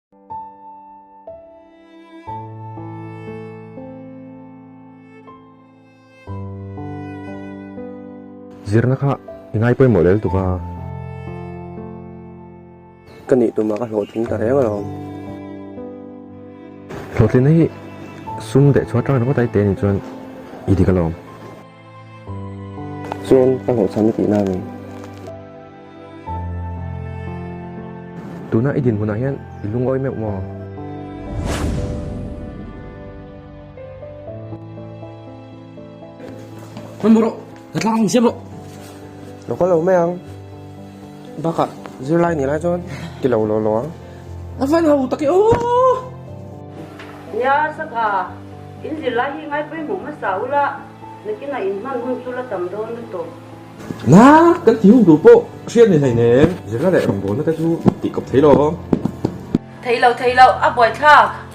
Zirna kha i ngai pawimawh lel tuk a. Ka nih tumah ka hlawhtling ta reng alawm. Hlawhtlinna hi sum leh chhuat rang ringawt ai te nih chuan i dik alawm. Chuan ka hlawhchham i tihna a ni. Tuna i dinhmunah hian i lungawi meuh maw? Hman rawh, ka tlang ang siam rawh. Lo kal lo mai ang. Bakah zirlai nih lai chuan ti lo lo lo ang. A van ho tak e aw. Nia saka, in zirlai hi ngai pawimawh hmasa ula, nakinah in hman hun chu la tam dawn lutuk. Na, kan ti hun tur pawh hriat ni hleinem, zirna leh rawngbawlna te chu tih kawp thei lo. Thei lo thei lo, a buaithlak.